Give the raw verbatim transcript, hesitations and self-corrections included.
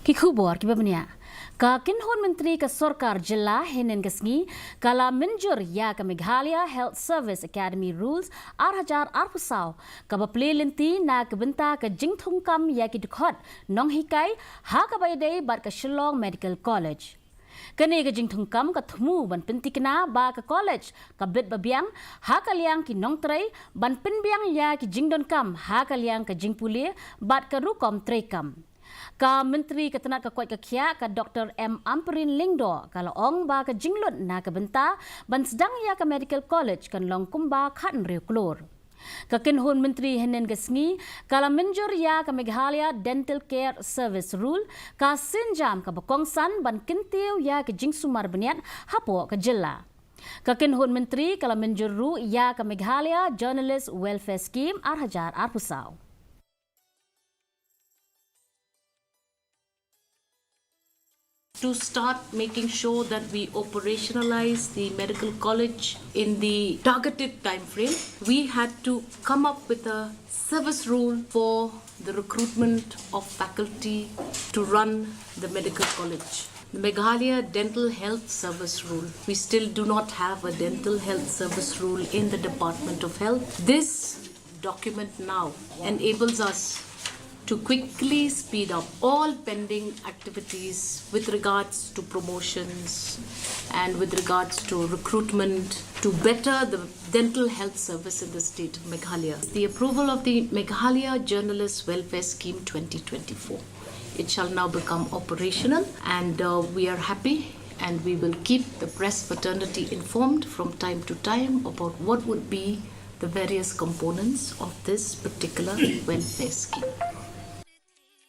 Ki khubor kiba bniah. Ka kynhun myntri ka sorkar jylla hynnin ka sngi ka la mynjur ïa ka Meghalaya Health Service Academy Rules ar hajar arphew saw, kaba plie lynti na ka bynta ka jingthungkam ïa ki dkhot nonghikai ha kaba ïadei bad ka Shillong Medical College. Kane ka jingthungkam ka thmu ban pyntikna ba ka college ka bit ba biang ha ka liang ki nongtrei ban pynbiang ïa ki jingdonkam ha ka liang ka jingpule bad ka rukom treikam. Ka Myntri ka tnat ka koit ka khiah ka Doctor M Ampareen Lyngdoh ka la ong ba ka jinglut na ka bynta ban sdang ïa ka Medical College kan long kumba khathynriew klur. Ka kynhun myntri hynnin ka sngi ka la mynjur ïa ka Meghalaya Dental Care Service Rule, ka sienjam kaba kongsan ban kyntiew ïa ka jingsumar bniat hapoh ka jylla. Ka kynhun myntri ka la mynjur ruh ïa ka Meghalaya Journalist Welfare Scheme ar hajar arphew saw. To start making sure that we operationalize the medical college in the targeted time frame, we had to come up with a service rule for the recruitment of faculty to run the medical college. The Meghalaya Dental Health Service Rule. We still do not have a dental health service rule in the Department of Health. This document now enables us to quickly speed up all pending activities with regards to promotions and with regards to recruitment to better the dental health service in the state of Meghalaya. The approval of the Meghalaya Journalist Welfare Scheme twenty twenty-four. It shall now become operational, and uh, we are happy, and we will keep the press fraternity informed from time to time about what would be the various components of this particular welfare scheme.